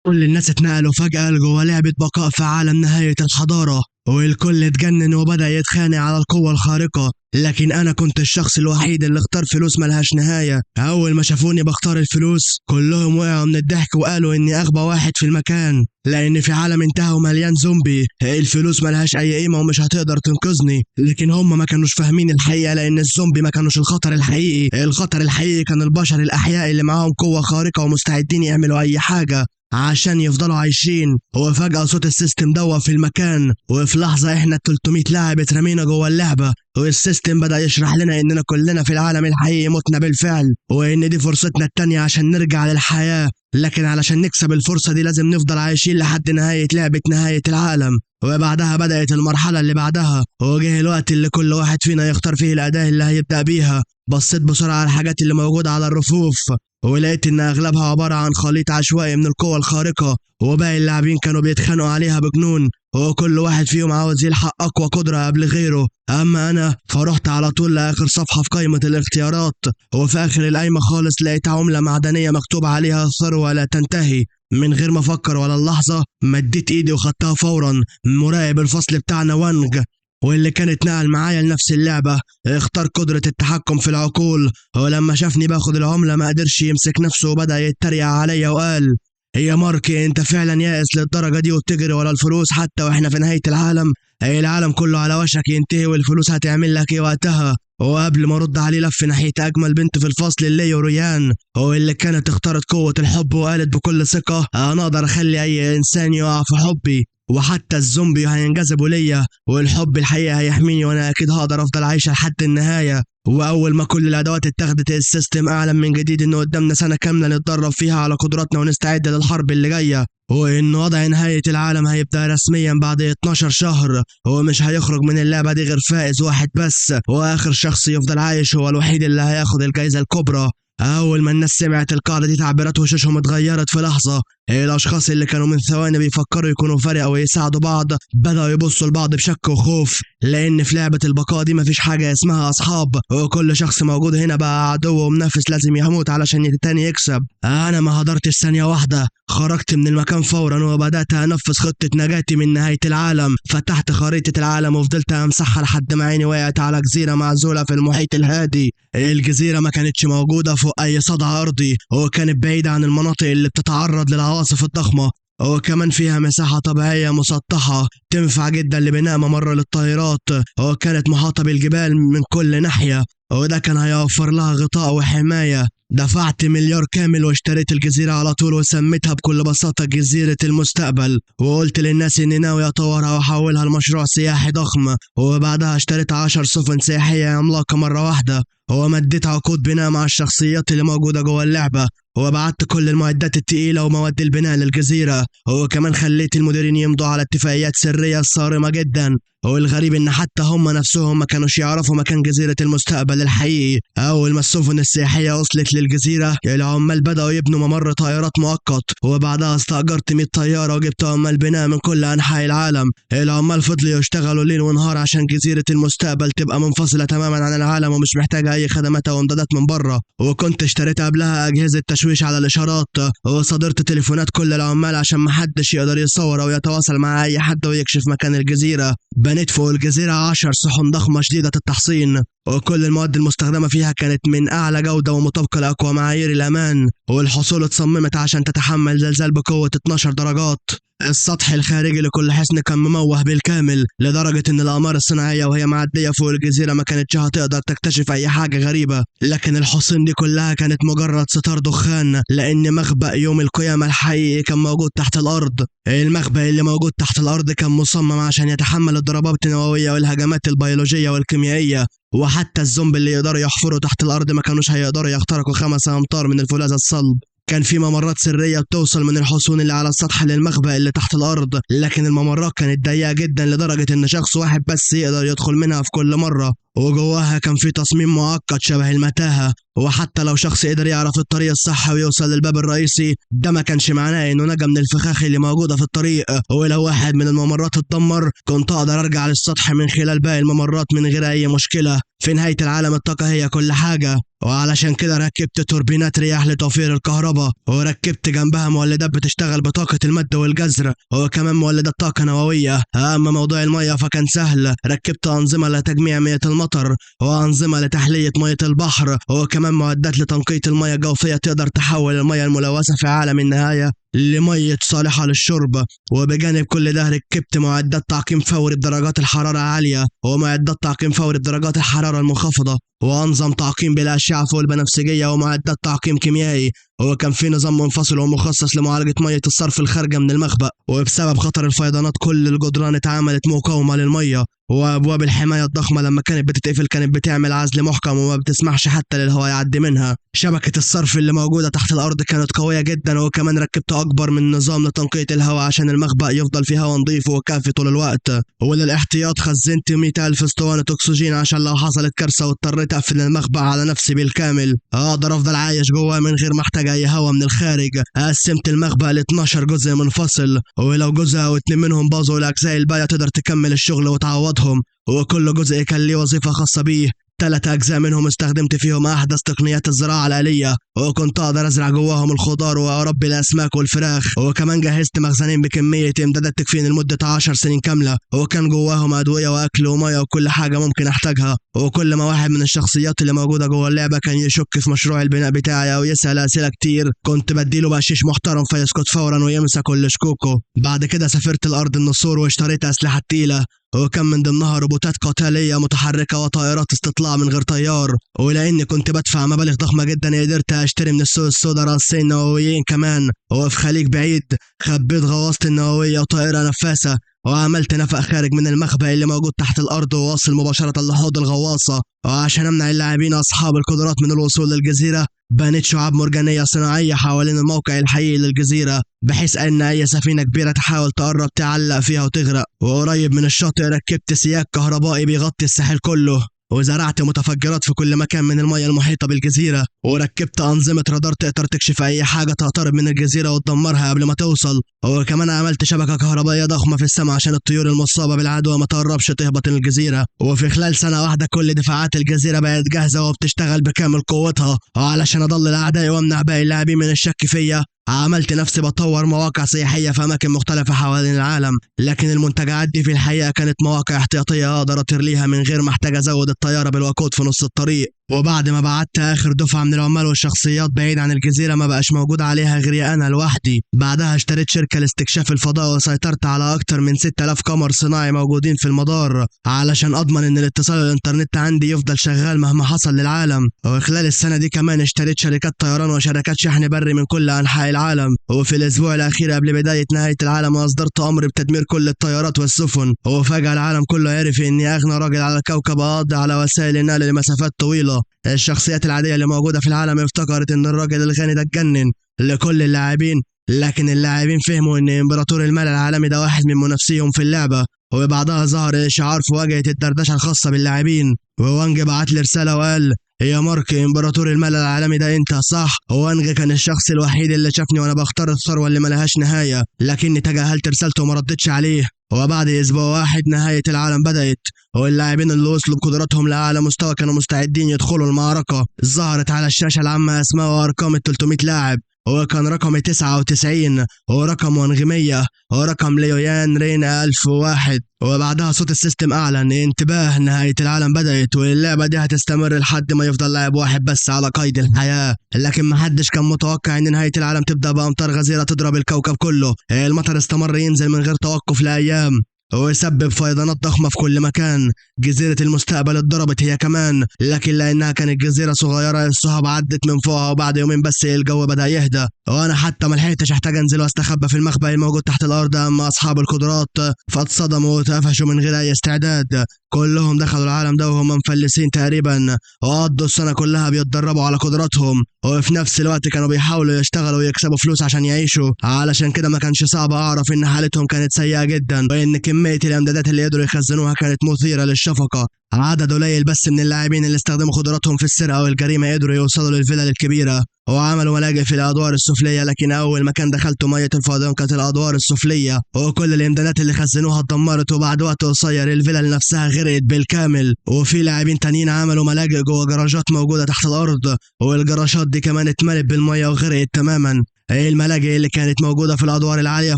كل الناس اتنقلوا فجأة لجوه لعبة بقاء في عالم نهاية الحضارة، والكل اتجنن وبدأ يتخانق على القوة الخارقة. لكن أنا كنت الشخص الوحيد اللي اختار فلوس ملهاش نهاية. أول ما شافوني بختار الفلوس كلهم وقعوا من الضحك وقالوا إني أغبى واحد في المكان، لأن في عالم انتهى ومليان زومبي الفلوس ملهاش أي قيمة ومش هتقدر تنقذني. لكن هم ما كانوش فاهمين الحقيقة، لأن الزومبي ما كانوش الخطر الحقيقي. الخطر الحقيقي كان البشر الأحياء اللي معاهم قوة خارقة ومستعدين يعملوا أي حاجة عشان يفضلوا عايشين. وفجأة صوت ال system دوى في المكان، وفي لحظة احنا 300 لاعب اترمينا جوه اللعبة، وال system بدأ يشرح لنا اننا كلنا في العالم الحقيقي متنا بالفعل، وان دي فرصتنا التانية عشان نرجع للحياة. لكن علشان نكسب الفرصة دي لازم نفضل عايشين لحد نهاية لعبة نهاية العالم. وبعدها بدأت المرحلة اللي بعدها، وجه الوقت اللي كل واحد فينا يختار فيه الأداة اللي هيبدأ بيها. بصيت بسرعة على الحاجات اللي موجودة على الرفوف، ولقيت إن أغلبها عبارة عن خليط عشوائي من القوى الخارقة، وباقي اللاعبين كانوا بيتخانقوا عليها بجنون، وكل واحد فيهم عاوز يلحق أقوى قدرة قبل غيره. أما أنا فرحت على طول لآخر صفحة في قائمة الاختيارات، وفي آخر القايمة خالص لقيت عملة معدنية مكتوب عليها ثروة لا تنتهي. من غير ما أفكر ولا اللحظة مديت إيدي وخدتها فورا. مراقب الفصل بتاعنا وانج، واللي كان اتنقل معايا لنفس اللعبة، اختار قدرة التحكم في العقول. ولما شافني باخد العملة ما قدرش يمسك نفسه وبدأ يتريق عليا وقال: يا ماركي انت فعلا يائس للدرجة دي وبتجري ورا الفلوس حتى واحنا في نهاية العالم؟ العالم كله على وشك ينتهي والفلوس هتعمل لك ايه وقتها؟ وقبل ما ارد عليه لف ناحية اجمل بنت في الفصل اللي ريان، واللي كانت اختارت قوة الحب وقالت بكل ثقة: انا اقدر اخلي اي انسان يقع في حبي، وحتى الزومبي هينجذبوا ليا، والحب الحقيقي هيحميني، وانا اكيد هقدر افضل عايشه لحد النهايه. واول ما كل الادوات اتاخدت ال system اعلن من جديد ان قدامنا سنه كامله نتدرب فيها على قدراتنا ونستعد للحرب اللي جايه، وان وضع نهايه العالم هيبدا رسميا بعد 12 شهر، ومش هيخرج من اللعبه دي غير فائز واحد بس، واخر شخص يفضل عايش هو الوحيد اللي هياخد الجائزه الكبرى. أول ما الناس سمعت القاعدة دي تعبيرات وشوشهم اتغيرت في لحظة. الأشخاص اللي كانوا من ثواني بيفكروا يكونوا فريق أو يساعدوا بعض بدأوا يبصوا لبعض بشك وخوف، لأن في لعبة البقاء دي مفيش حاجة اسمها أصحاب، وكل شخص موجود هنا بقى عدو ومنافس لازم يموت علشان التاني يكسب. أنا ما هدرتش ثانية واحدة، خرجت من المكان فورا وبدأت أنفذ خطة نجاتي من نهاية العالم. فتحت خريطة العالم وفضلت أمسحها لحد ما عيني وقعت على جزيرة معزولة في المحيط الهادي. الجزيرة ما كانتش موجودة فوق أي صدع أرضي، وكانت بعيدة عن المناطق اللي بتتعرض للعواصف الضخمة، وكمان فيها مساحة طبيعية مسطحة تنفع جدا لبناء ممر للطائرات، وكانت محاطة بالجبال من كل ناحية، وده كان هيوفر لها غطاء وحماية. دفعت مليار كامل واشتريت الجزيرة على طول، وسميتها بكل بساطة جزيرة المستقبل، وقلت للناس اني ناوي اطورها واحولها لمشروع سياحي ضخم. وبعدها اشتريت 10 سفن سياحية عملاقة مرة واحدة، ومديت عقود بناء مع الشخصيات اللي موجودة جوه اللعبة، وبعت كل المعدات التقيلة ومواد البناء للجزيرة، وكمان خليت المديرين يمضوا على اتفاقيات سرية صارمة جدا. والغريب ان حتى هم نفسهم ما كانوش يعرفوا مكان جزيرة المستقبل الحقيقي. اول ما السفن السياحية وصلت للجزيرة العمال بدأوا يبنوا ممر طائرات مؤقت، وبعدها استأجرت 100 طيارة وجبت عمال بناء من كل انحاء العالم. العمال فضلوا يشتغلوا ليل ونهار عشان جزيرة المستقبل تبقى منفصلة تماما عن العالم ومش محتاجة اي خدمات او امدادات من بره. وكنت اشتريت قبلها اجهزة تشويش على الاشارات، وصادرت تليفونات كل العمال عشان محدش يقدر يصور او يتواصل مع اي حد ويكشف مكان الجزيرة. بنيت فوق الجزيرة 10 صحن ضخمة شديدة التحصين، وكل المواد المستخدمة فيها كانت من أعلى جودة ومطابقة لأقوى معايير الأمان، والحصول اتصممت عشان تتحمل زلزال بقوة 12 درجات. السطح الخارجي لكل حصن كان مموه بالكامل، لدرجة إن الأقمار الصناعية وهي معدية فوق الجزيرة ما كانتش هتقدر تكتشف أي حاجة غريبة. لكن الحصين دي كلها كانت مجرد ستار دخان، لأن مخبأ يوم القيامة الحقيقي كان موجود تحت الأرض. المخبأ اللي موجود تحت الأرض كان مصمم عشان يتحمل الضربات النووية والهجمات البيولوجية والكيميائية، وحتى الزومبي اللي يقدروا يحفروا تحت الأرض ما كانوش هيقدروا يخترقوا 5 أمتار من الفولاذ الصلب. كان في ممرات سرية بتوصل من الحصون اللي على السطح للمخبأ اللي تحت الأرض، لكن الممرات كانت ضيقة جدا لدرجة إن شخص واحد بس يقدر يدخل منها في كل مرة. وجواها كان في تصميم معقد شبه المتاهة، وحتى لو شخص قدر يعرف الطريق الصح ويوصل للباب الرئيسي ده ما كانش معناه انه نجا من الفخاخ اللي موجودة في الطريق. ولو واحد من الممرات اتدمر كنت اقدر ارجع للسطح من خلال باقي الممرات من غير اي مشكلة. في نهاية العالم الطاقة هي كل حاجة، وعلشان كده ركبت توربينات رياح لتوفير الكهرباء، وركبت جنبها مولدات بتشتغل بطاقة المد والجزر، وكمان مولدات طاقة نووية. أما موضوع المية فكان سهل، ركبت أنظمة لتجميع مياه المطر، وأنظمة لتحلية مياه البحر، وكمان معدات لتنقية المياه الجوفية تقدر تحول المياه الملوثة في عالم النهاية لمية صالحة للشرب. وبجانب كل ده ركبت معدات تعقيم فوري بدرجات الحرارة عالية، ومعدات تعقيم فوري بدرجات الحرارة المنخفضة، وأنظم تعقيم بالأشعة فوق البنفسجية، ومعدات تعقيم كيميائي. وكان في نظام منفصل ومخصص لمعالجة مية الصرف الخارجة من المخبأ. وبسبب خطر الفيضانات كل الجدران اتعملت مقاومة للمية، وأبواب الحماية الضخمة لما كانت بتتقفل كانت بتعمل عزل محكم وما بتسمحش حتى للهواء يعدي منها. شبكة الصرف اللي موجودة تحت الأرض كانت قوية جدا، وكمان ركبت أكبر من نظام لتنقية الهواء عشان المخبأ يفضل فيه هواء نظيف وكافي طول الوقت. وللاحتياط خزنت 100,000 اسطوانة أكسجين عشان لو حصلت كارثة واضطريت أقفل المخبأ على نفسي بالكامل أقدر أفضل عايش جواه من غير ما أحتاج أي هواء من الخارج. قسمت المخبأ ل 12 جزء منفصل، ولو جزء أو 2 منهم باظوا الأجزاء الباقية تقدر تكمل الشغل وتعوضهم، وكل جزء كان ليه وظيفة خاصة بيه. 3 أجزاء منهم استخدمت فيهم أحدث تقنيات الزراعة الآلية، وكنت أقدر أزرع جواهم الخضار وأربي الأسماك والفراخ. وكمان جهزت مخزنين بكمية إمدادات تكفيني لمدة 10 سنين كاملة، وكان جواهم أدوية وأكل ومية وكل حاجة ممكن أحتاجها. وكل ما واحد من الشخصيات اللي موجودة جوه اللعبة كان يشك في مشروع البناء بتاعي أو يسأل أسئلة كتير كنت بديله بقشيش محترم فيسكت فورا ويمسك كل شكوكه. بعد كده سافرت الأرض النسور واشتريت أسلحة تقيلة، وكان من ضمنها روبوتات قتالية متحركة وطائرات استطلاع من غير طيار. ولأني كنت بدفع مبالغ ضخمة جدا قدرت أشتري من السوق السوداء رأسين نوويين كمان. وفي خليج بعيد خبيت غواصتي النووية وطائرة نفاثة، وعملت نفق خارج من المخبأ اللي موجود تحت الأرض وواصل مباشرة لحوض الغواصة. وعشان أمنع اللاعبين أصحاب القدرات من الوصول للجزيرة بنيت شعاب مرجانية صناعية حوالين الموقع الحقيقي للجزيرة، بحيث أن أي سفينة كبيرة تحاول تقرب تعلق فيها وتغرق. وقريب من الشاطئ ركبت سياج كهربائي بيغطي الساحل كله، وزرعت متفجرات في كل مكان من المياه المحيطة بالجزيرة، وركبت أنظمة رادار تقدر تكشف أي حاجة تقترب من الجزيرة وتدمرها قبل ما توصل. وكمان عملت شبكة كهربائية ضخمة في السماء عشان الطيور المصابة بالعدوى ما تقربش تهبط الجزيرة. وفي خلال سنة واحدة كل دفاعات الجزيرة بقت جاهزة وبتشتغل بكامل قوتها. وعلشان أضلل أعدائي وأمنع باقي اللاعبين من الشك فيا عملت نفسي بطور مواقع سياحية في أماكن مختلفة حوالين العالم، لكن المنتجعات دي في الحقيقة كانت مواقع احتياطية أقدر أطير ليها من غير ما أحتاج أزود الطيارة بالوقود في نص الطريق. وبعد ما بعت آخر دفعة من العمال والشخصيات بعيد عن الجزيرة ما بقاش موجود عليها غيري أنا لوحدي. بعدها اشتريت شركة لاستكشاف الفضاء وسيطرت على أكتر من 6000 قمر صناعي موجودين في المدار علشان أضمن إن الاتصال الإنترنت عندي يفضل شغال مهما حصل للعالم. وخلال السنة دي كمان اشتريت شركات طيران وشركات شحن بري من كل أنحاء العالم. وفي الأسبوع الأخير قبل بداية نهاية العالم أصدرت أمر بتدمير كل الطيارات والسفن. وفجأة العالم كله عرف إني أغنى راجل على الكوكب أقضي على وسائل النقل لمسافات طويلة. الشخصيات العادية اللي موجودة في العالم افتكرت إن الراجل الغني ده اتجنن لكل اللاعبين، لكن اللاعبين فهموا إن إمبراطور المال العالمي ده واحد من منافسيهم في اللعبة. وبعدها ظهر إشعار في واجهة الدردشة الخاصة باللاعبين، ووانج بعت لي رسالة وقال: يا مارك، إمبراطور المال العالمي ده أنت صح؟ وانج كان الشخص الوحيد اللي شافني وأنا بختار الثروة اللي ملهاش نهاية، لكني تجاهلت رسالته وما ردتش عليه. وبعد أسبوع واحد نهاية العالم بدأت، واللاعبين اللي وصلوا بقدراتهم لأعلى مستوى كانوا مستعدين يدخلوا المعركة. ظهرت على الشاشة العامة أسماء وأرقام ال 300 لاعب، وكان رقمي 99 ورقم وانغ 100 ورقم ليويان رين 1001. وبعدها صوت ال system أعلن: انتباه، نهاية العالم بدأت، واللعبة دي هتستمر لحد ما يفضل لاعب واحد بس على قيد الحياة. لكن محدش كان متوقع إن نهاية العالم تبدأ بأمطار غزيرة تضرب الكوكب كله. المطر استمر ينزل من غير توقف لأيام ويسبب فيضانات ضخمة في كل مكان. جزيرة المستقبل اتضربت هي كمان، لكن لأنها كانت جزيرة صغيرة السحب عدت من فوقها، وبعد يومين بس الجو بدأ يهدى. وأنا حتى ما لحقتش أحتاج أنزل وأستخبى في المخبأ الموجود تحت الأرض. أما أصحاب القدرات فاتصدموا واتقفشوا من غير أي استعداد. كلهم دخلوا العالم ده وهم مفلسين تقريبا، وقضوا السنة كلها بيتدربوا على قدراتهم، وفي نفس الوقت كانوا بيحاولوا يشتغلوا ويكسبوا فلوس عشان يعيشوا. علشان كده ما كانش صعب أعرف إن حالتهم كانت سيئة جدا، وإن كمية الإمدادات اللي قدروا يخزنوها كانت مثيرة للشفقة. عدد قليل بس من اللاعبين اللي استخدموا قدراتهم في السرقة والجريمة قدروا يوصلوا للفلل الكبيرة وعملوا ملاجئ في الأدوار السفلية. لكن أول مكان دخلته مية الفيضان كانت الأدوار السفلية، وكل الإمدادات اللي خزنوها اتدمرت، وبعد وقت قصير الفلل نفسها غرقت بالكامل. وفي لاعبين تانيين عملوا ملاجئ جوه جراجات موجودة تحت الأرض، والجراجات دي كمان اتملت بالمية وغرقت تماما. الملاجئ اللي كانت موجودة في الأدوار العالية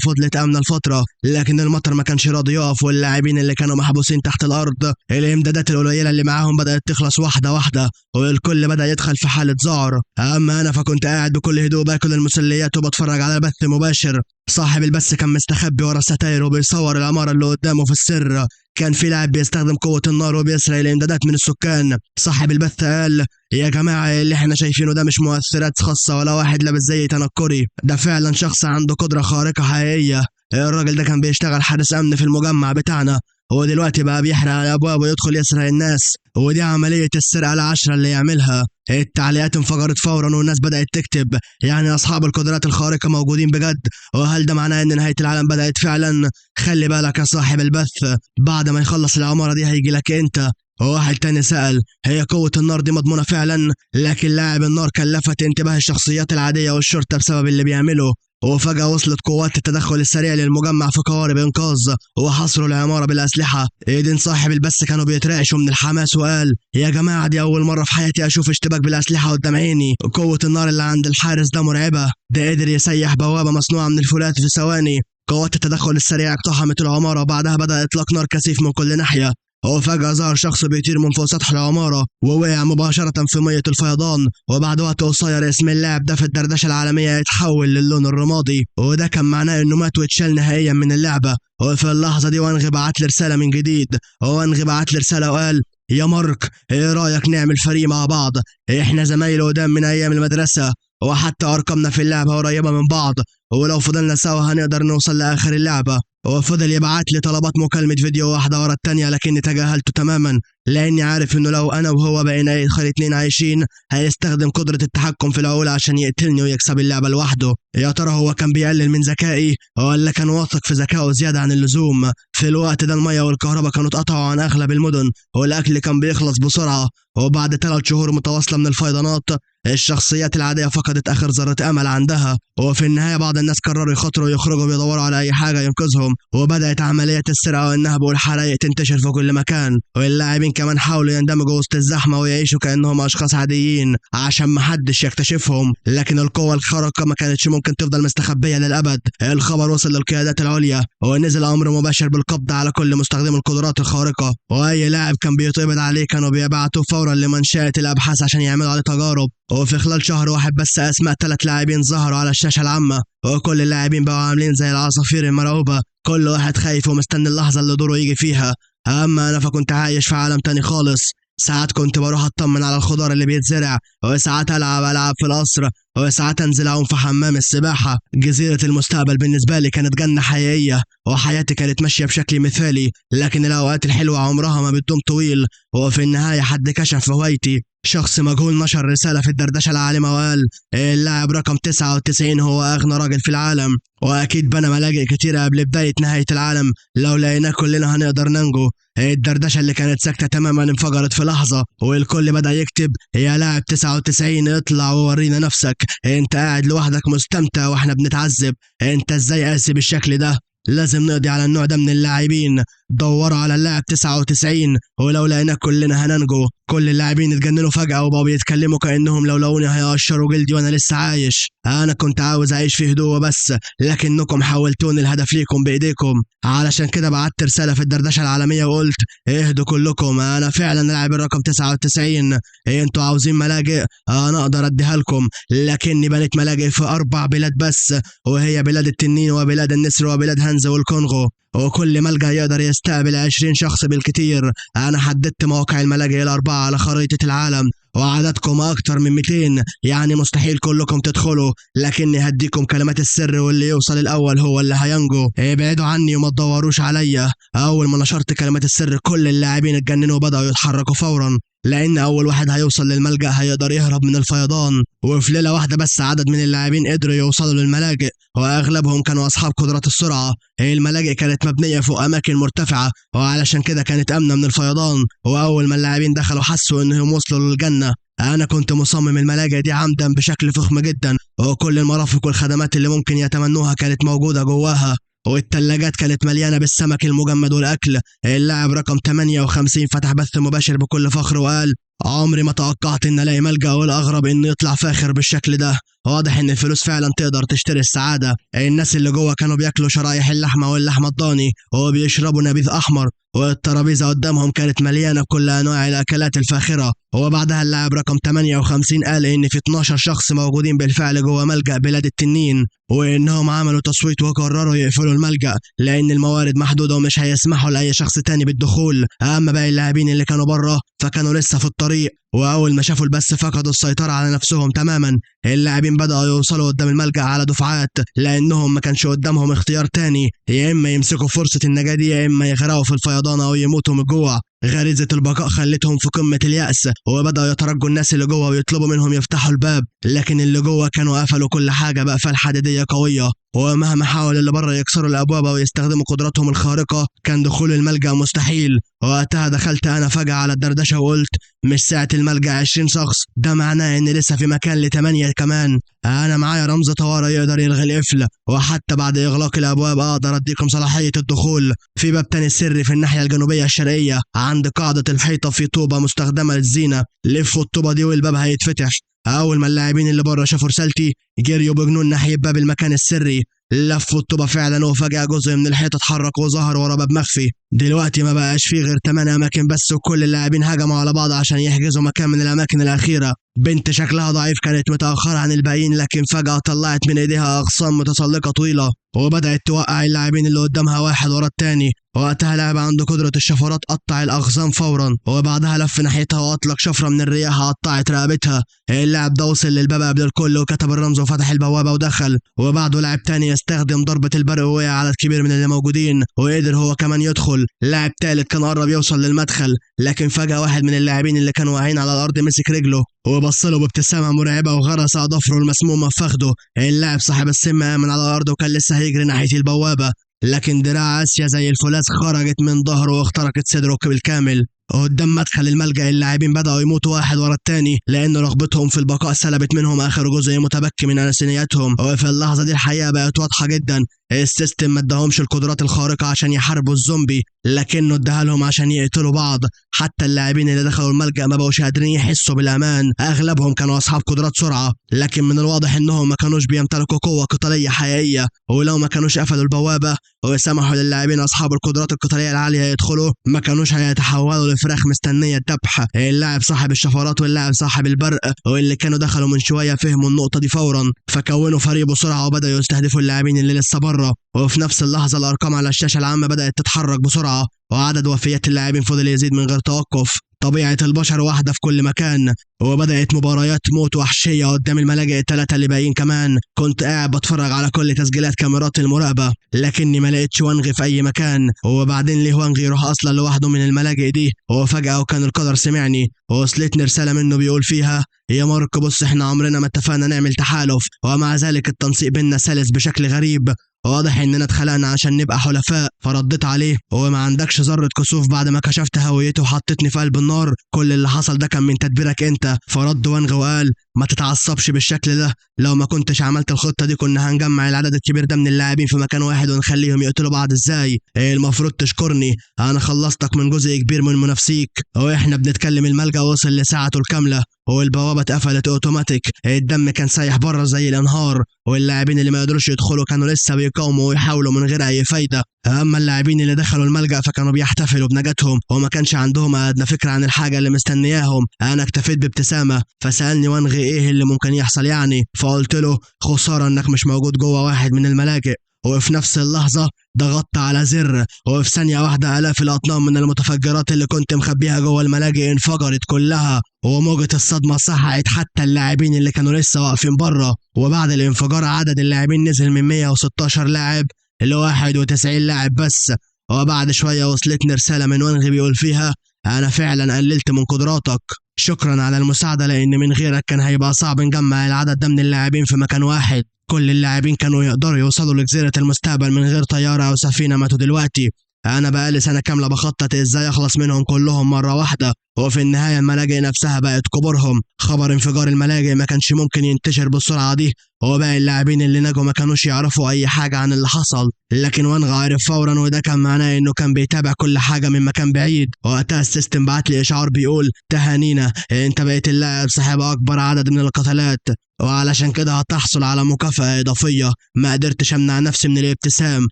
فضلت آمنة لفترة، لكن المطر ما كانش راضي يقف، واللاعبين اللي كانوا محبوسين تحت الأرض الإمدادات القليلة اللي معاهم بدأت تخلص واحدة واحدة، والكل بدأ يدخل في حالة ذعر. أما أنا فكنت قاعد بكل هدوء باكل المسليات وبتفرج على بث مباشر. صاحب البث كان مستخبي ورا ستاير وبيصور العمارة اللي قدامه في السر. كان في لاعب بيستخدم قوة النار وبيسرق الإمدادات من السكان. صاحب البث قال: يا جماعة، اللي احنا شايفينه ده مش مؤثرات خاصة ولا واحد لابس زي تنكري، ده فعلا شخص عنده قدرة خارقة حقيقية. الراجل ده كان بيشتغل حارس أمن في المجمع بتاعنا، هو دلوقتي بقى بيحرق الأبواب ويدخل يسرق الناس، ودي عملية السرقة العشرة اللي يعملها. التعليقات انفجرت فورا والناس بدأت تكتب: يعني أصحاب القدرات الخارقة موجودين بجد؟ وهل ده معناه إن نهاية العالم بدأت فعلا؟ خلي بالك يا صاحب البث، بعد ما يخلص العمارة دي هيجي لك أنت. وواحد تاني سأل: هي قوة النار دي مضمونة فعلا؟ لكن لاعب النار كان لفت انتباه الشخصيات العادية والشرطة بسبب اللي بيعمله. وفجأة وصلت قوات التدخل السريع للمجمع في قوارب إنقاذ وحصروا العمارة بالأسلحة. إيدين صاحب البث كانوا بيترعشوا من الحماس وقال: يا جماعة، دي أول مرة في حياتي أشوف اشتباك بالأسلحة قدام عيني. قوة النار اللي عند الحارس ده مرعبة، ده قدر يسيح بوابة مصنوعة من الفولاذ في ثواني. قوات التدخل السريع اقتحمت العمارة، وبعدها بدأ إطلاق نار كثيف من كل ناحية. وفجأة ظهر شخص بيطير من فوق سطح العمارة ووقع مباشرة في مية الفيضان. وبعد وقت قصير اسم اللاعب ده في الدردشة العالمية يتحول للون الرمادي، وده كان معناه انه مات واتشال نهائيا من اللعبة. وفي اللحظة دي وانغ بعت لي رسالة من جديد. وانغ بعت لي رسالة وقال: يا مارك، ايه رأيك نعمل فريق مع بعض؟ احنا زمايل قدام من ايام المدرسة، وحتى ارقامنا في اللعبة قريبة من بعض، ولو فضلنا سوا هنقدر نوصل لآخر اللعبة. وفضل يبعت لي طلبات مكالمة فيديو واحدة ورا التانية، لكني تجاهلته تماما، لأني عارف إنه لو أنا وهو بقينا آخر اتنين عايشين هيستخدم قدرة التحكم في العقول عشان يقتلني ويكسب اللعبة لوحده. يا ترى هو كان بيقلل من ذكائي ولا كان واثق في ذكائه زيادة عن اللزوم؟ في الوقت ده المية والكهرباء كانوا اتقطعوا عن أغلب المدن، والأكل كان بيخلص بسرعة. وبعد 3 شهور متواصلة من الفيضانات الشخصيات العادية فقدت آخر ذرة أمل عندها. وفي النهاية بعض الناس قرروا يخاطروا ويخرجوا بيدوروا على أي حاجة ينقذهم، وبدأت عملية السرقة والنهب والحرايق تنتشر في كل مكان. واللاعبين كمان حاولوا يندمجوا وسط الزحمة ويعيشوا كأنهم أشخاص عاديين عشان محدش يكتشفهم، لكن القوة الخارقة ما كانتش ممكن تفضل مستخبية للأبد. الخبر وصل للقيادات العليا ونزل أمر مباشر بالقبض على كل مستخدم القدرات الخارقة، وأي لاعب كان بيتقبض عليه كانوا بيبعتوه فورا لمنشأة الأبحاث عشان يعملوا عليه تجارب. وفي خلال شهر واحد بس أسماء 3 لاعبين ظهروا على الشاشة العامة، وكل اللاعبين بقوا عاملين زي العصافير المرعوبة، كل واحد خايف ومستني اللحظة اللي دوره يجي فيها. أما أنا فكنت عايش في عالم تاني خالص. ساعات كنت بروح أطمن على الخضار اللي بيتزرع، وساعات ألعب ألعاب في القصر، وساعات أنزل أعوم في حمام السباحة. جزيرة المستقبل بالنسبة لي كانت جنة حقيقية، وحياتي كانت ماشية بشكل مثالي، لكن الأوقات الحلوة عمرها ما بتدوم طويل. وفي النهاية حد كشف هوايتي. شخص مجهول نشر رسالة في الدردشة العالمة وقال: اللاعب رقم 99 هو أغنى راجل في العالم، وأكيد بنى ملاجئ كتيرة قبل بداية نهاية العالم، لو لقيناه كلنا هنقدر ننجو. الدردشة اللي كانت ساكتة تماما انفجرت في لحظة، والكل بدأ يكتب: يا لاعب 99 اطلع وورينا نفسك، انت قاعد لوحدك مستمتع واحنا بنتعذب، انت ازاي قاسي بالشكل ده؟ لازم نقضي على النوع ده من اللاعبين. دوروا على اللاعب 99 ولو لقيناه كلنا هننجو. كل اللاعبين اتجننوا فجأة وبقوا بيتكلموا كأنهم لو لقوني هيقشروا جلدي وانا لسه عايش. انا كنت عاوز اعيش في هدوء بس، لكنكم حولتوني الهدف ليكم بايديكم. علشان كده بعت رسالة في الدردشة العالمية وقلت: اهدوا كلكم، انا فعلا لاعب الرقم 99. انتوا عاوزين ملاجئ؟ انا اقدر اديها لكم، لكني بنيت ملاجئ في 4 بلاد بس، وهي بلاد التنين وبلاد النسر وبلاد هنز والكونغو، وكل ملجأ يقدر يستقبل 20 شخص بالكتير. أنا حددت مواقع الملاجئ ال4 على خريطة العالم، وعددكم أكتر من 200، يعني مستحيل كلكم تدخلوا، لكني هديكم كلمات السر واللي يوصل الأول هو اللي هينجو. ابعدوا عني وما تدوروش عليا. أول ما نشرت كلمات السر كل اللاعبين اتجننوا وبدأوا يتحركوا فورا. لان اول واحد هيوصل للملجأ هيقدر يهرب من الفيضان. وفي ليلة واحدة بس عدد من اللاعبين قدروا يوصلوا للملاجئ، واغلبهم كانوا اصحاب قدرات السرعة. الملاجئ كانت مبنية فوق اماكن مرتفعة، وعلشان كده كانت امنه من الفيضان. واول ما اللاعبين دخلوا حسوا انهم وصلوا للجنة. انا كنت مصمم الملاجئ دي عمدا بشكل فخم جدا، وكل المرافق والخدمات اللي ممكن يتمنوها كانت موجودة جواها، والتلاجات كانت مليانة بالسمك المجمد والاكل. اللاعب رقم 58 فتح بث مباشر بكل فخر وقال: عمري ما توقعت ان الاقي ملجأ، والاغرب انه يطلع فاخر بالشكل ده. واضح ان الفلوس فعلا تقدر تشتري السعادة. الناس اللي جوه كانوا بياكلوا شرايح اللحمة واللحمة الضاني وبيشربوا نبيذ احمر، والترابيزه قدامهم كانت مليانة بكل انواع الاكلات الفاخرة. وبعدها اللاعب رقم 58 قال ان في 12 شخص موجودين بالفعل جوه ملجأ بلاد التنين، وانهم عملوا تصويت وقرروا يقفلوا الملجأ لان الموارد محدودة ومش هيسمحوا لاي شخص تاني بالدخول. اما باقي اللاعبين اللي كانوا بره فكانوا لسه في الطريق، واول ما شافوا البث فقدوا السيطرة على نفسهم تماما. اللاعبين بدأوا يوصلوا قدام الملجأ على دفعات، لانهم ما كانش قدامهم اختيار تاني، يا اما يمسكوا فرصة النجاة دي يا اما يغرقوا في الفيضان او يموتوا من الجوع. غريزة البقاء خلتهم في قمة اليأس، وبدأوا يترجوا الناس اللي جوه ويطلبوا منهم يفتحوا الباب، لكن اللي جوه كانوا قفلوا كل حاجة بأقفال حديدية قوية. ومهما حاول اللي بره يكسروا الأبواب ويستخدموا قدراتهم الخارقة كان دخول الملجأ مستحيل. وقتها دخلت أنا فجأة على الدردشة وقلت: مش ساعة الملجأ 20 شخص، ده معناه إن لسه في مكان ل8 كمان. أنا معايا رمز طوارئ يقدر يلغي القفل، وحتى بعد إغلاق الأبواب أقدر أديكم صلاحية الدخول. في باب تاني سري في الناحية الجنوبية الشرقية عند قاعدة الحيطة في طوبة مستخدمة للزينة، لفوا الطوبة دي والباب هيتفتح. أول ما اللاعبين اللي بره شافوا رسالتي جريوا بجنون ناحية باب المكان السري، لفوا الطوبة فعلا، وفجأة جزء من الحيطة اتحرك وظهر ورا باب مخفي. دلوقتي ما بقاش فيه غير 8 أماكن بس، وكل اللاعبين هجموا على بعض عشان يحجزوا مكان من الأماكن الأخيرة. بنت شكلها ضعيف كانت متأخرة عن الباقيين، لكن فجأة طلعت من ايديها أغصان متسلقة طويلة وبدأت توقع اللاعبين اللي قدامها واحد ورا التاني. وقتها لاعب عنده قدرة الشفرات قطع الأغصان فورا، وبعدها لف ناحيتها وأطلق شفرة من الرياح قطعت رقبتها. اللاعب ده وصل للباب قبل الكل وكتب الرمز وفتح البوابة ودخل. وبعده لاعب تاني يستخدم ضربة البرق ووقع عدد كبير من اللي موجودين وقدر هو كمان يدخل. لاعب تالت كان قرب يوصل للمدخل، لكن فجأة واحد من اللاعبين اللي كانوا واقعين على الأرض مسك رجله وبص له بابتسامة مرعبة وغرس أظافره المسمومة في فخده. اللاعب صاحب السم قام من على الأرض وكان لسه هيجري ناحية البوابة، لكن دراع آسيا زي الفولاذ خرجت من ظهره واخترقت صدره بالكامل. قدام مدخل الملجأ اللاعبين بدأوا يموتوا واحد ورا التاني، لأن رغبتهم في البقاء سلبت منهم آخر جزء متبقي من أنسانيتهم. وفي اللحظة دي الحقيقة بقت واضحة جدا، ال system ما اداهمش القدرات الخارقة عشان يحاربوا الزومبي، لكنه اداها لهم عشان يقتلوا بعض. حتى اللاعبين اللي دخلوا الملجأ ما بقوش قادرين يحسوا بالأمان، أغلبهم كانوا أصحاب قدرات سرعة، لكن من الواضح إنهم ما كانوش بيمتلكوا قوة قتالية حقيقية. ولو ما كانوش قفلوا البوابة وسمحوا للاعبين أصحاب القدرات القتالية العالية يدخلوا، ما كانوش هيتحولوا لفراخ مستنية الذبح. اللاعب صاحب الشفرات واللاعب صاحب البرق واللي كانوا دخلوا من شوية فهموا النقطة دي فورا، فكونوا فريق بسرعة وبدأوا يستهدفوا اللاعبين اللي لسه بره. وفي نفس اللحظة الأرقام على الشاشة العامة بدأت تتحرك بسرعة، وعدد وفيات اللاعبين فضل يزيد من غير توقف. طبيعة البشر واحدة في كل مكان، وبدأت مباريات موت وحشية قدام الملاجئ الثلاثة اللي باقيين كمان. كنت قاعد بتفرج على كل تسجيلات كاميرات المراقبة، لكني ما لقيتش وانغي في أي مكان. وبعدين ليه وانغي يروح أصلا لوحده من الملاجئ دي؟ وفجأة وكان القدر سمعني، ووصلتني رسالة منه بيقول فيها: يا مارك بص، احنا عمرنا ما اتفقنا نعمل تحالف، ومع ذلك التنسيق بينا سلس بشكل غريب، واضح اننا اتخلقنا عشان نبقى حلفاء. فرديت عليه: هو ما عندكش ذره كسوف بعد ما كشفت هويته وحطيتني في قلب النار؟ كل اللي حصل ده كان من تدبيرك انت. فرد وانغ وقال: ما تتعصبش بالشكل ده، لو ما كنتش عملت الخطة دي كنا هنجمع العدد الكبير ده من اللاعبين في مكان واحد ونخليهم يقتلوا بعض ازاي؟ المفروض تشكرني، انا خلصتك من جزء كبير من منافسيك. واحنا بنتكلم الملجأ وصل لساعته الكاملة والبوابه اتقفلت اوتوماتيك، الدم كان سايح بره زي الانهار، واللاعبين اللي ما قدروش يدخلوا كانوا لسه بيقاوموا ويحاولوا من غير اي فايده. اما اللاعبين اللي دخلوا الملجأ فكانوا بيحتفلوا بنجاتهم وما كانش عندهم ادنى فكرة عن الحاجة اللي مستنياهم. انا اكتفيت بابتسامة، فسالني وانغي ايه اللي ممكن يحصل يعني؟ فقلت له: خسارة انك مش موجود جوه واحد من الملاجئ. وفي نفس اللحظة ضغطت على زر، وفي ثانية واحدة آلاف الأطنان من المتفجرات اللي كنت مخبيها جوه الملاجئ انفجرت كلها، وموجة الصدمة صحقت حتى اللاعبين اللي كانوا لسه واقفين بره. وبعد الانفجار عدد اللاعبين نزل من 116 لاعب ل 91 لاعب بس. وبعد شوية وصلتني رسالة من وانغي بيقول فيها: أنا فعلا قللت من قدراتك، شكرا على المساعدة، لأن من غيرك كان هيبقى صعب نجمع العدد ده من اللاعبين في مكان واحد. كل اللاعبين كانوا يقدروا يوصلوا لجزيرة المستقبل من غير طيارة أو سفينة ماتوا دلوقتي. أنا بقالي سنة كاملة بخطط إزاي أخلص منهم كلهم مرة واحدة، وفي النهاية الملاجئ نفسها بقت قبورهم. خبر انفجار الملاجئ ما كانش ممكن ينتشر بالسرعة دي، وباقي اللاعبين اللي نجوا ما كانوش يعرفوا أي حاجة عن اللي حصل، لكن وانغ عرف فورا، وده كان معناه إنه كان بيتابع كل حاجة من مكان بعيد. وقتها ال system بعت لي إشعار بيقول تهانينا، أنت بقيت اللاعب صاحب أكبر عدد من القتالات، وعلشان كده هتحصل على مكافأة إضافية. ما قدرتش أمنع نفسي من الابتسام،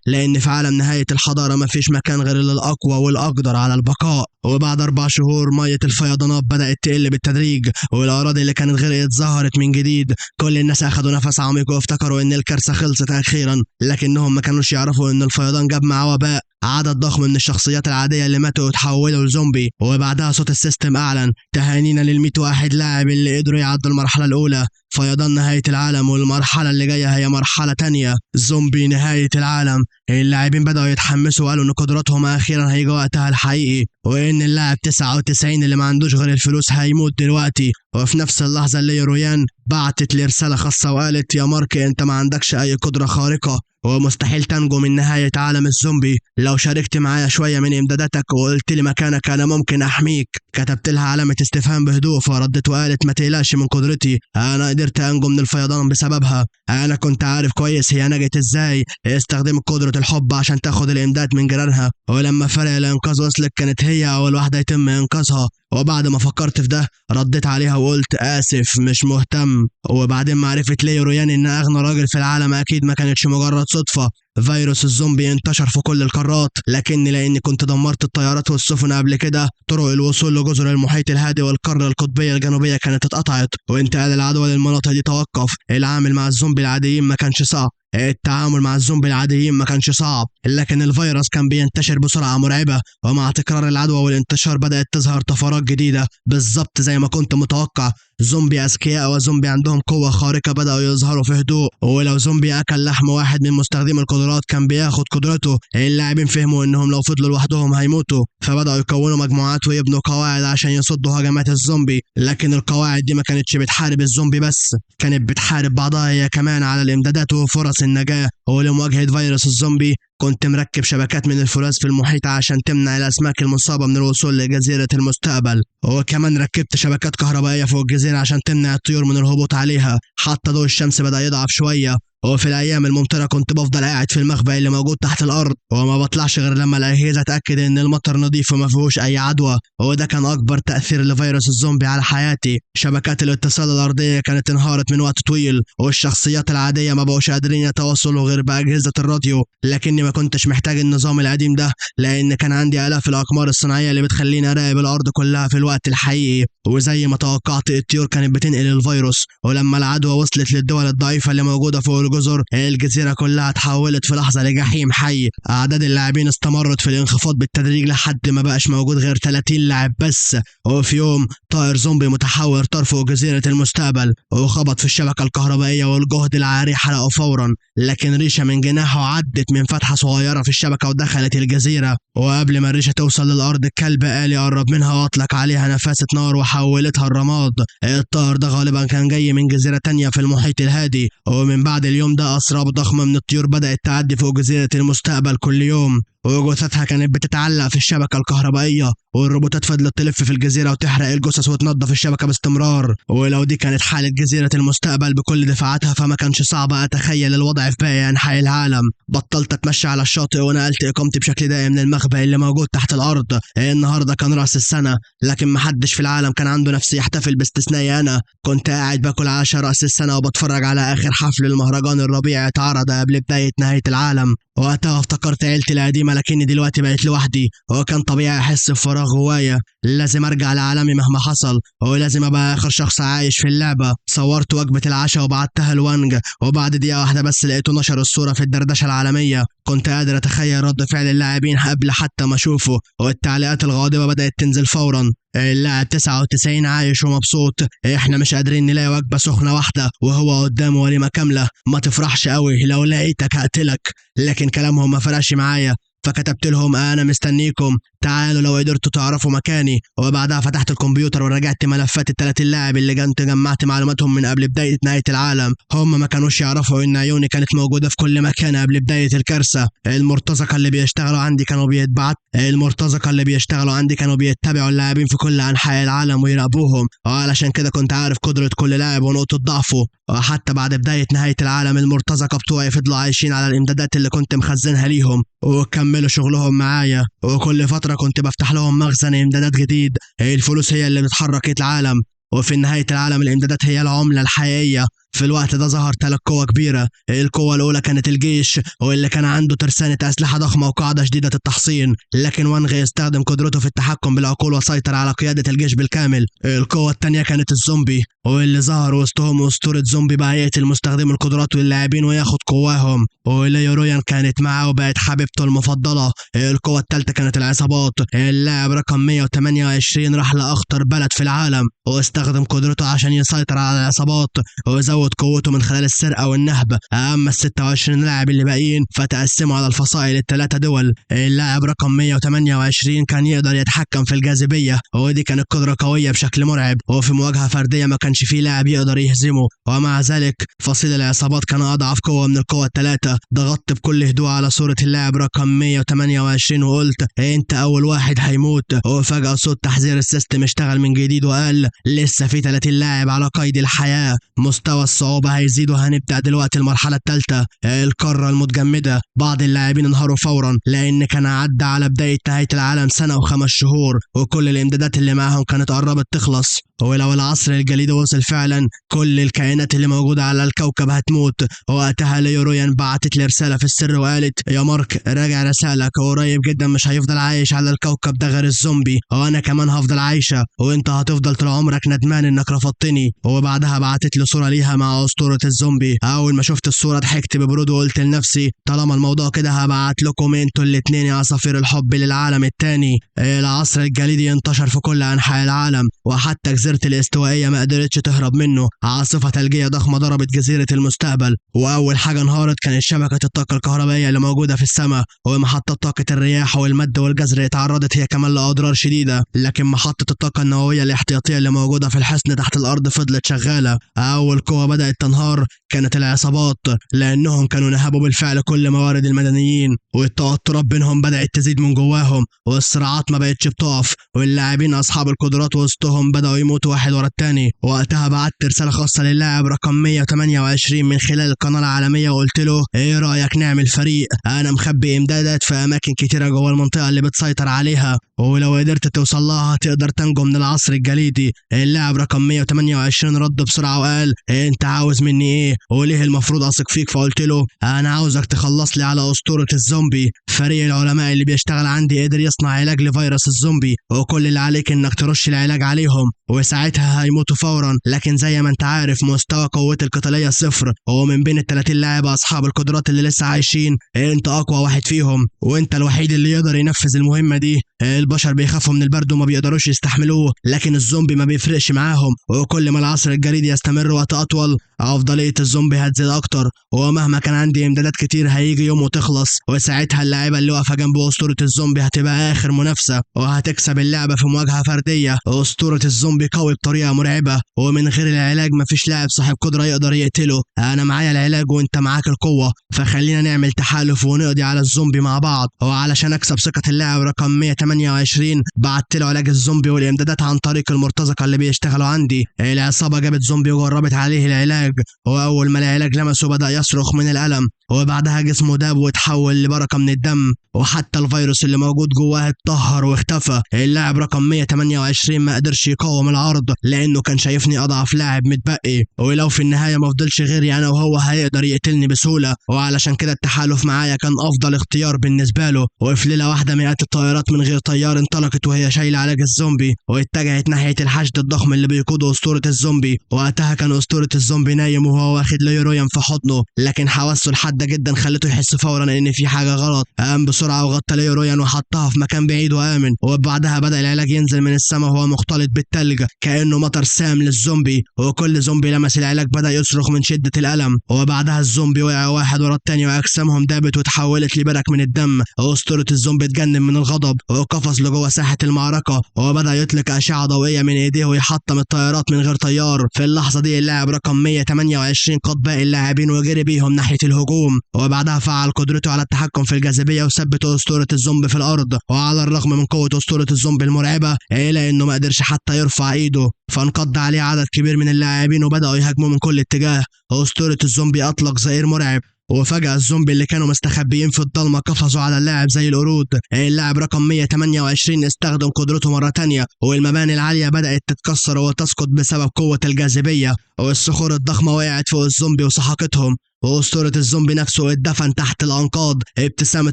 لأن في عالم نهاية الحضارة مفيش مكان غير للأقوى والأقدر على البقاء. وبعد 4 شهور مية الفيضانات بدأت تقل بالتدريج، والأراضي اللي كانت غرقت ظهرت من جديد. كل الناس أخدوا نفس عميق وافتكروا إن الكارثة خلصت أخيرا، لكنهم ما كانوش يعرفوا إن الفيضان جاب معاه وباء. عدد ضخم من الشخصيات العادية اللي ماتوا اتحولوا لزومبي. وبعدها صوت ال system أعلن تهانينا لل100 واحد لاعب اللي قدروا يعدوا المرحلة الأولى، فيضان نهاية العالم، والمرحلة اللي جاية هي مرحلة تانية، زومبي نهاية العالم. اللاعبين بدأوا يتحمسوا وقالوا إن قدراتهم أخيرا هيجي وقتها الحقيقي، وإن اللاعب 99 اللي ما عندوش غير الفلوس هيموت دلوقتي. وفي نفس اللحظة اللي رويان بعتت لي رسالة خاصة وقالت يا مارك أنت ما عندكش أي قدرة خارقة ومستحيل تنجو من نهاية عالم الزومبي، لو شاركت معايا شوية من إمداداتك وقلت لي مكانك أنا ممكن أحميك. كتبت لها علامة استفهام بهدوء، فردت وقالت ما تقلقش من قدرتي، أنا قدرت أنجو من الفيضان بسببها، أنا كنت عارف كويس هي نجت إزاي، استخدمت قدرة الحب عشان تاخد الإمداد من جيرانها، ولما فرق الإنقاذ وصلت كانت هي أول واحدة يتم إنقاذها. وبعد ما فكرت في ده رديت عليها وقلت آسف مش مهتم. وبعدين معرفة ليه رويان إن أغنى راجل في العالم أكيد ما كانتش مجرد صدفة. فيروس الزومبي انتشر في كل القارات، لكن لأني كنت دمرت الطيارات والسفن قبل كده، طرق الوصول لجزر المحيط الهادي والقارة القطبية الجنوبية كانت اتقطعت، وانتقال العدوى للمناطق دي توقف. العامل مع الزومبي العاديين ما كانش صعب، التعامل مع الزومبي العاديين ما كانش صعب، لكن الفيروس كان بينتشر بسرعة مرعبة، ومع تكرار العدوى والانتشار بدأت تظهر طفرات جديدة بالظبط زي ما كنت متوقع. زومبي أذكياء وزومبي عندهم قوة خارقة بدأوا يظهروا في هدوء، ولو زومبي أكل لحم واحد من مستخدمي القدرات كان بياخد قدرته. اللاعبين فهموا إنهم لو فضلوا لوحدهم هيموتوا، فبدأوا يكونوا مجموعات ويبنوا قواعد عشان يصدوا هجمات الزومبي. لكن القواعد دي ما كانتش بتحارب الزومبي بس، كانت بتحارب بعضها هي كمان على الإمدادات وفرص النجاة. ولمواجهة فيروس الزومبي كنت مركب شبكات من الفولاذ في المحيط عشان تمنع الأسماك المصابة من الوصول لجزيرة المستقبل، وكمان ركبت شبكات كهربائية فوق الجزيرة عشان تمنع الطيور من الهبوط عليها. حتى ضوء الشمس بدأ يضعف شوية، وفي الأيام الممطرة كنت بفضل قاعد في المخبأ اللي موجود تحت الأرض، وما بطلعش غير لما الأجهزة اتأكد إن المطر نظيف وما فيهوش أي عدوى. وده كان أكبر تأثير لفيروس الزومبي على حياتي. شبكات الاتصال الأرضية كانت انهارت من وقت طويل، والشخصيات العادية ما بقوش قادرين يتواصلوا غير بأجهزة الراديو. لكني ما كنتش محتاج النظام القديم ده، لأن كان عندي آلاف الأقمار الصناعية اللي بتخليني أراقب الأرض كلها في الوقت الحقيقي. وزي ما توقعت الطيور كانت بتنقل الفيروس، ولما العدوى وصلت للدول الضعيفة اللي موجودة فوق الجزر، الجزيرة كلها اتحولت في لحظة لجحيم حي. أعداد اللاعبين استمرت في الانخفاض بالتدريج لحد ما بقاش موجود غير 30 لاعب بس. وفي يوم طائر زومبي متحور طار فوق جزيرة المستقبل وخبط في الشبكة الكهربائية، والجهد العاري حرقه فورا، لكن ريشة من جناحه عدت من فتحة صغيرة في الشبكة ودخلت الجزيرة. وقبل ما الريشة توصل للأرض الكلب آلي قرب منها وأطلق عليها نفاسة نار وحولتها الرماد. الطائر ده غالبا كان جاي من جزيرة تانية في المحيط الهادي. ومن بعد اليوم ده أسراب ضخمة من الطيور بدأت تعدي فوق جزيرة المستقبل كل يوم، وجثثها كانت بتتعلق في الشبكة الكهربائية، والروبوتات فضلت تلف في الجزيرة وتحرق الجثث وتنظف الشبكة باستمرار. ولو دي كانت حالة جزيرة المستقبل بكل دفاعاتها فما كانش صعب أتخيل الوضع في باقي أنحاء العالم. بطلت أتمشى على الشاطئ ونقلت إقامتي بشكل دائم للمخبأ اللي موجود تحت الأرض. النهاردة كان رأس السنة، لكن محدش في العالم كان عنده نفس يحتفل باستثنائي أنا. كنت قاعد باكل عشاء رأس السنة وبتفرج على آخر حفل المهرجان الربيعي اتعرض قبل بداية نهاية العالم. وقتها افتكرت عيلتي القديمة، لكني دلوقتي بقيت لوحدي، وكان طبيعي أحس بفراغ جوايا. لازم أرجع لعالمي مهما حصل، ولازم أبقى آخر شخص عايش في اللعبة. صورت وجبة العشاء وبعتها لوانج، وبعد دقيقة واحدة بس لقيته نشر الصورة في الدردشة العالمية. كنت قادر أتخيل رد فعل اللاعبين قبل حتى ما أشوفه، والتعليقات الغاضبة بدأت تنزل فورا. اللاعب 99 عايش ومبسوط، احنا مش قادرين نلاقي وجبة سخنة واحدة وهو قدامه وليمة كاملة. ما تفرحش قوي، لو لقيتك هقتلك. لكن كلامهم ما فرقش معايا، فكتبت لهم انا مستنيكم. تعالوا لو قدرتوا تعرفوا مكاني. وبعدها فتحت الكمبيوتر ورجعت ملفات ال30 لاعب اللي كنت جمعت معلوماتهم من قبل بداية نهاية العالم. هم ما كانوش يعرفوا ان عيوني كانت موجودة في كل مكان قبل بداية الكارثة. المرتزقة اللي بيشتغلوا عندي كانوا بيتبعت المرتزقة اللي بيشتغلوا عندي كانوا بيتبعوا اللاعبين في كل انحاء العالم ويراقبوهم، وعلشان كده كنت عارف قدره كل لاعب ونقطة ضعفه. وحتى بعد بداية نهاية العالم المرتزقة بتوعي فضلوا عايشين على الامدادات اللي كنت مخزنها ليهم وكملوا شغلهم معايا، وكل فترة كنت بفتح لهم مخزن امدادات جديد. الفلوس هي اللي بتحرك العالم، وفي نهاية العالم الامدادات هي العملة الحقيقية. في الوقت ده ظهر 3 قوى كبيرة. القوة الأولى كانت الجيش، واللي كان عنده ترسانة أسلحة ضخمة وقاعدة شديدة التحصين، لكن وانغ استخدم قدرته في التحكم بالعقول وسيطر على قيادة الجيش بالكامل. القوة الثانية كانت الزومبي، واللي ظهر وسطهم أسطورة زومبي بقى يقتل مستخدم القدرات واللاعبين وياخد قواهم، وليو رويان كانت معاه وبقت حبيبته المفضلة. القوة الثالثة كانت العصابات. اللاعب رقم 128 راح لأخطر بلد في العالم واستخدم قدرته عشان يسيطر على العصابات ويزود قوته من خلال السرقة والنهب. أما ال 26 لاعب اللي باقيين فتقسموا على الفصائل الثلاثة دول. اللاعب رقم 128 كان يقدر يتحكم في الجاذبية، ودي كانت قدرة قوية بشكل مرعب، وفي مواجهة فردية ما كانش فيه لاعب يقدر يهزمه. ومع ذلك فصيل العصابات كان أضعف قوة من القوة الثلاثة. ضغطت بكل هدوء على صورة اللاعب رقم 128 وقلت انت أول واحد هيموت. وفجأة صوت تحذير ال system اشتغل من جديد وقال لسه في 30 لاعب على قيد الحياة، مستوى الصعوبة هيزيد وهنبدأ دلوقتي المرحلة الثالثة، القارة المتجمدة. بعض اللاعبين انهاروا فورا لأن كان عدى على بداية نهاية العالم سنة و5 شهور، وكل الإمدادات اللي معاهم كانت قربت تخلص. ولو العصر الجليدي وصل فعلا كل الكائنات اللي موجودة على الكوكب هتموت. وقتها ليو رويان بعتت لي رسالة في السر وقالت يا مارك راجع رسالك، قريب جدا مش هيفضل عايش على الكوكب ده غير الزومبي، وانا كمان هفضل عايشة وانت هتفضل طول عمرك ندمان انك رفضتني. وبعدها بعتت لي صورة ليها مع أسطورة الزومبي. اول ما شفت الصورة ضحكت ببرود وقلت لنفسي طالما الموضوع كده هبعت لكم انتوا الاتنين يا عصافير الحب للعالم التاني. العصر الجليدي انتشر في كل انحاء العالم، وحتى جزيرة الاستوائية ما قدرتش تهرب منه. عاصفة ثلجية ضخمة ضربت جزيرة المستقبل، وأول حاجة انهارت كانت شبكة الطاقة الكهربائية اللي موجودة في السماء، ومحطة طاقة الرياح والمد والجزر اتعرضت هي كمان لأضرار شديدة. لكن محطة الطاقة النووية الاحتياطية اللي موجودة في الحصن تحت الأرض فضلت شغالة. أول قوة بدأت تنهار كانت العصابات، لأنهم كانوا نهبوا بالفعل كل موارد المدنيين، والتوترات بينهم بدأت تزيد من جواهم، والصراعات ما بقتش بتقف، واللاعبين أصحاب القدرات وسطهم بدأوا يموتوا واحد ورا التاني. وقتها بعت رسالة خاصة للاعب رقم 128 من خلال القناة العالمية وقلت له ايه رأيك نعمل فريق؟ انا مخبي امدادات في اماكن كتيرة جوه المنطقة اللي بتسيطر عليها، ولو قدرت توصل لها تقدر تنجو من العصر الجليدي. اللاعب رقم 128 رد بسرعة وقال انت عاوز مني ايه وليه المفروض اثق فيك؟ فقلت له انا عاوزك تخلص لي على اسطورة الزومبي. فريق العلماء اللي بيشتغل عندي قدر يصنع علاج لفيروس الزومبي، وكل اللي عليك انك ترش العلاج عليهم وساعتها هيموتوا فورا. لكن زي ما انت عارف مستوى قوتي القتالية صفر، ومن بين ال 30 لاعب اصحاب القدرات اللي لسه عايشين انت اقوى واحد فيهم، وانت الوحيد اللي يقدر ينفذ المهمة دي. البشر بيخافوا من البرد وما بيقدروش يستحملوه، لكن الزومبي ما بيفرقش معاهم، وكل ما العصر الجليدي يستمر وقت اطول افضلية الزومبي هتزيد اكتر، ومهما كان عندي امدادات كتير هيجي يوم وتخلص، وساعتها اللاعيبه اللي واقفة جنب اسطورة الزومبي هتبقى اخر منافسه وهتكسب اللعبة في مواجهة فردية. اسطورة الزومبي قوي بطريقة مرعبة، ومن غير العلاج مفيش لاعب صاحب قدره يقدر يقتله. انا معايا العلاج وانت معاك القوة، فخلينا نعمل تحالف ونقضي على الزومبي مع بعض. وعلشان اكسب ثقة اللاعب رقم 128 بعت له علاج الزومبي والامدادات عن طريق المرتزقة اللي بيشتغلوا عندي. العصابة جابت زومبي وجربت عليه العلاج، واول ما العلاج لمسه بدا يصرخ من الالم، وبعدها جسمه داب وتحول لبركه من الدم، وحتى الفيروس اللي موجود جواه اتطهر واختفى. اللاعب رقم 128 ما قدرش يقاوم العرض لانه كان شايفني اضعف لاعب متبقي، ولو في النهاية ما فضلش غيري انا وهو هيقدر يقتلني بسهولة، وعلشان كده التحالف معايا كان افضل اختيار بالنسبة له. وفي ليلة واحدة مئات الطائرات من غير طيار انطلقت وهي شايله علاج الزومبي واتجهت ناحية الحشد الضخم اللي بيقوده اسطورة الزومبي. وقتها كان اسطورة الزومبي الزومبي نايم وهو واخد ليرويان في حضنه، لكن حواسه الحادة جدا خلته يحس فورا ان في حاجة غلط. قام بسرعة وغطى ليرويان وحطها في مكان بعيد وامن، وبعدها بدا العلاج ينزل من السماء وهو مختلط بالتلج كانه مطر سام للزومبي، وكل زومبي لمس العلاج بدا يصرخ من شده الالم. وبعدها الزومبي وقع واحد ورا التاني واجسامهم دابت وتحولت لبرك من الدم. اسطورة الزومبي اتجنن من الغضب وقفز لجوه ساحة المعركة، وبدا يطلق اشعه ضوئية من ايديه ويحطم الطيارات من غير طيار. في اللحظة دي اللاعب رقم 128 قاد باقي اللاعبين وجري بيهم ناحية الهجوم، وبعدها فعل قدرته على التحكم في الجاذبية وثبت اسطورة الزومبي في الارض. وعلى الرغم من قوة اسطورة الزومبي المرعبة الا انه ما قدرش حتى يرفع ايده، فانقض عليه عدد كبير من اللاعبين وبداوا يهاجموا من كل اتجاه. اسطورة الزومبي اطلق زئير مرعب، وفجأة الزومبي اللي كانوا مستخبيين في الضلمة قفزوا على اللاعب زي القرود. اللاعب رقم 128 استخدم قدرته مرة تانية، والمباني العالية بدأت تتكسر وتسقط بسبب قوة الجاذبية، والصخور الضخمة وقعت فوق الزومبي وسحقتهم، وأسطورة الزومبي نفسه اتدفن تحت الأنقاض. ابتسامة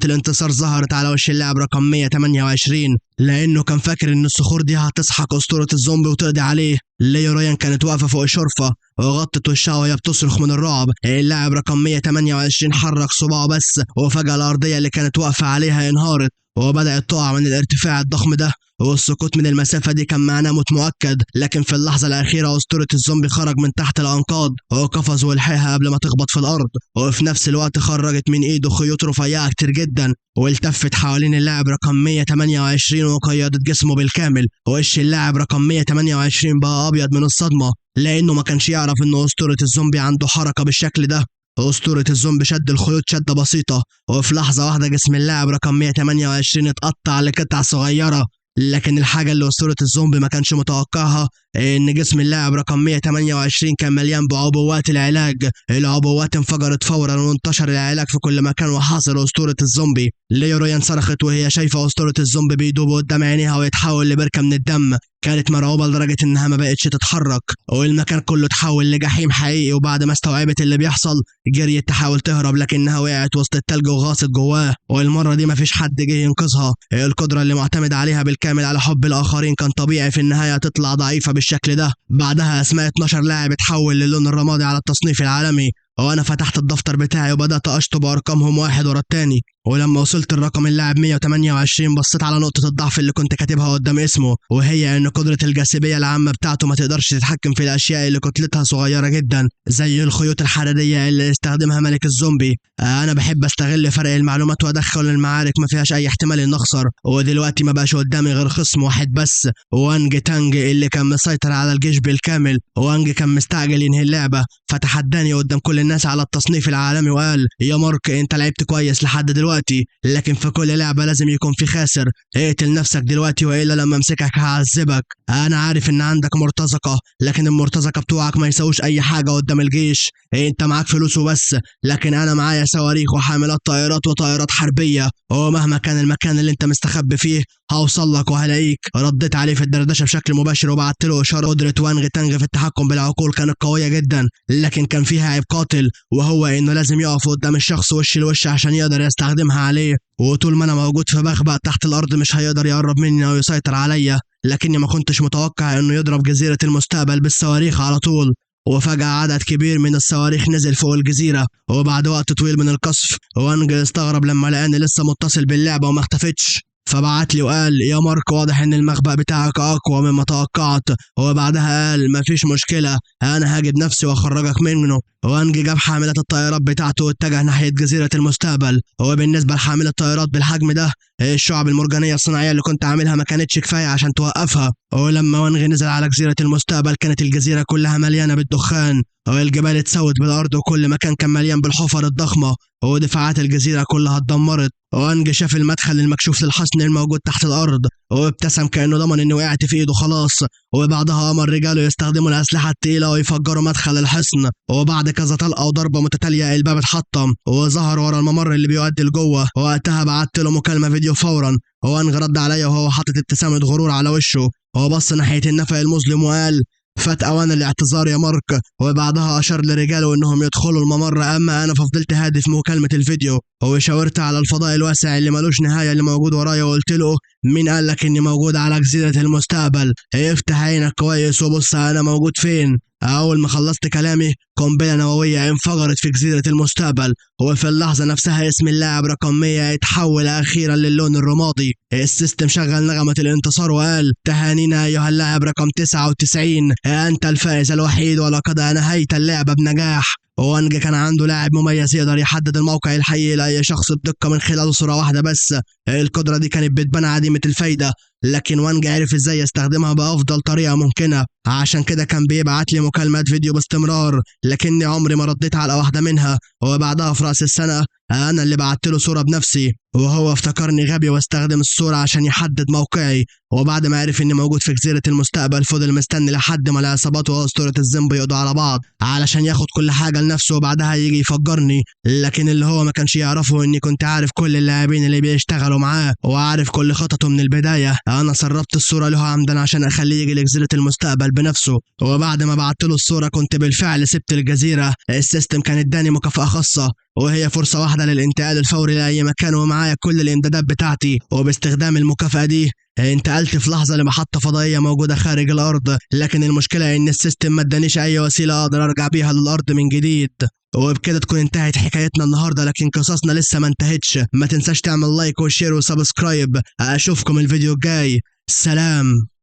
الانتصار ظهرت على وش اللاعب رقم 128 لأنه كان فاكر إن الصخور دي هتسحق أسطورة الزومبي وتقضي عليه. ليرويان كانت واقفة فوق الشرفة وغطت وشها وهي بتصرخ من الرعب. اللاعب رقم 128 حرك صباعه بس، وفجأة الأرضية اللي كانت واقفة عليها انهارت وبدأت تقع من الارتفاع الضخم ده، والسقوط من المسافة دي كان معناه موت مؤكد. لكن في اللحظة الأخيرة أسطورة الزومبي خرج من تحت الأنقاض وقفز ولحقها قبل ما تخبط في الأرض، وفي نفس الوقت خرجت من إيده خيوط رفيعة كتير جدا والتفت حوالين اللاعب رقم 128 وقيدت جسمه بالكامل. وش اللاعب رقم 128 بقى أبيض من الصدمة لأنه ما كانش يعرف إن أسطورة الزومبي عنده حركة بالشكل ده. أسطورة الزومبي شد الخيوط شدة بسيطة، وفي لحظة واحدة جسم اللاعب رقم 128 اتقطع لقطع صغيرة. لكن الحاجة اللي أسطورة الزومبي ما كانش متوقعها إن جسم اللاعب رقم 128 كان مليان بعبوات العلاج. العبوات انفجرت فورا وانتشر العلاج في كل مكان وحاصر أسطورة الزومبي. ليرويان صرخت وهي شايفة أسطورة الزومبي بيدوب قدام عينيها ويتحول لبركة من الدم. كانت مرعوبة لدرجة إنها ما بقتش تتحرك، والمكان كله اتحول لجحيم حقيقي. وبعد ما استوعبت اللي بيحصل جريت تحاول تهرب، لكنها وقعت وسط التلج وغاصت جواه. والمرة دي مفيش حد جه ينقذها. القدرة اللي معتمد عليها بالكامل على حب الآخرين كان طبيعي في النهاية تطلع ضعيفة بالشكل ده. بعدها أسماء 12 لاعب اتحول للون الرمادي على التصنيف العالمي، وأنا فتحت الدفتر بتاعي وبدأت أشطب أرقامهم واحد ورا التاني. ولما وصلت الرقم اللاعب 128 بصيت على نقطة الضعف اللي كنت كاتبها قدام اسمه، وهي إن قدرة الجاذبية العامة بتاعته ما تقدرش تتحكم في الأشياء اللي كتلتها صغيرة جدا زي الخيوط الحرارية اللي استخدمها ملك الزومبي. أنا بحب أستغل فرق المعلومات وأدخل المعارك ما فيهاش أي احتمال إن أخسر، ودلوقتي ما بقاش قدامي غير خصم واحد بس، وانج تانج اللي كان مسيطر على الجيش بالكامل. وانج كان مستعجل ينهي اللعبة، فتحداني قدام كل الناس على التصنيف العالمي وقال: يا مارك أنت لعبت كويس لحد دلوقتي، لكن في كل لعبة لازم يكون في خاسر. اقتل نفسك دلوقتي وإلا لما امسكك هعذبك. أنا عارف إن عندك مرتزقة، لكن المرتزقة بتوعك ما يسووش أي حاجة قدام الجيش. أنت معاك فلوس وبس، لكن أنا معايا صواريخ وحاملات طائرات وطائرات حربية، ومهما كان المكان اللي أنت مستخبي فيه هوصل لك وهلاقيك. رديت عليه في الدردشة بشكل مباشر وبعت له إشارة. قدرة وانغ تانغ في التحكم بالعقول كانت قوية جدا، لكن كان فيها عيب قاتل، وهو إنه لازم يقف قدام الشخص وش لوش عشان يقدر يستخدمها عليه. وطول ما أنا موجود في مخبأ تحت الأرض مش هيقدر يقرب مني أو يسيطر عليا. لكني ما كنتش متوقع إنه يضرب جزيرة المستقبل بالصواريخ على طول. وفجأة عدد كبير من الصواريخ نزل فوق الجزيرة، وبعد وقت طويل من القصف وانج استغرب لما لقاني لسه متصل باللعبة وما اختفتش، فبعت لي وقال: يا مارك واضح ان المخبأ بتاعك اقوى مما توقعت. وبعدها قال: مفيش مشكلة، انا هاجد نفسي واخرجك منه. وانج جاب حاملات الطائرات بتاعته واتجه ناحية جزيرة المستقبل. وبالنسبة لحاملة الطائرات بالحجم ده، الشعب المرجانية الصناعية اللي كنت عاملها ما كانتش كفاية عشان توقفها. ولما وانغ نزل على جزيرة المستقبل كانت الجزيرة كلها مليانة بالدخان، والجبال اتسوت بالأرض، وكل مكان كان مليان بالحفر الضخمة، ودفاعات الجزيرة كلها اتدمرت. وانج شاف المدخل المكشوف للحصن الموجود تحت الأرض وابتسم كأنه ضمن إنه وقعت في إيده خلاص. وبعدها أمر رجاله يستخدموا الأسلحة التقيلة ويفجروا مدخل الحصن. وبعد كذا طلقة وضربة متتالية الباب اتحطم وظهر ورا الممر اللي بيؤدي لجوه. وقتها بعت له مكالمة فيديو فورا. وانج رد عليا وهو حاطط ابتسامة غرور على وشه، وبص ناحية النفق المظلم وقال: فات اوان الاعتذار يا مارك. وبعدها اشار لرجاله انهم يدخلوا الممر، اما انا ففضلت هادي في مكالمة الفيديو وشاورت على الفضاء الواسع اللي ملوش نهاية اللي موجود ورايا وقلت له: مين قال لك اني موجود على جزيرة المستقبل؟ افتح عينك كويس وبص انا موجود فين. أول ما خلصت كلامي قنبلة نووية انفجرت في جزيرة المستقبل، وفي اللحظة نفسها اسم اللاعب رقم 100 اتحول أخيرا للون الرمادي. ال system شغل نغمة الانتصار وقال: تهانينا أيها اللاعب رقم 99، أنت الفائز الوحيد ولقد أنهيت اللعبة بنجاح. وانج كان عنده لاعب مميز يقدر يحدد الموقع الحقيقي لأي شخص بدقة من خلال صورة واحدة بس. القدرة دي كانت بتبان عديمة الفايدة، لكن وانج عرف ازاي يستخدمها بأفضل طريقة ممكنة. عشان كده كان بيبعت لي مكالمات فيديو باستمرار، لكني عمري ما رديت على واحدة منها. وبعدها في رأس السنة أنا اللي بعت له صورة بنفسي، وهو افتكرني غبي واستخدم الصورة عشان يحدد موقعي. وبعد ما عرف اني موجود في جزيرة المستقبل فضل مستني لحد ما العصابات وأسطورة الزنب يقضوا على بعض علشان ياخد كل حاجة لنفسه وبعدها يجي يفجرني. لكن اللي هو ما كانش يعرفه اني كنت عارف كل اللاعبين اللي بيشتغلوا معاه وعارف كل خططه من البداية. انا سربت الصورة له عمدا عشان اخليه يجي لجزيرة المستقبل بنفسه. وبعد ما بعت له الصورة كنت بالفعل سبت الجزيرة. ال system كان اداني مكافأة خاصة، وهي فرصة واحدة للانتقال الفوري لأي مكان ومعايا كل الإمدادات بتاعتي. وباستخدام المكافأة دي انتقلت في لحظة لمحطة فضائية موجودة خارج الأرض، لكن المشكلة إن ال system ما ادانيش أي وسيلة أقدر أرجع بيها للأرض من جديد. وبكده تكون انتهت حكايتنا النهاردة، لكن قصصنا لسه ما انتهتش. ما تنساش تعمل like و share و subscribe. أشوفكم الفيديو الجاي. سلام.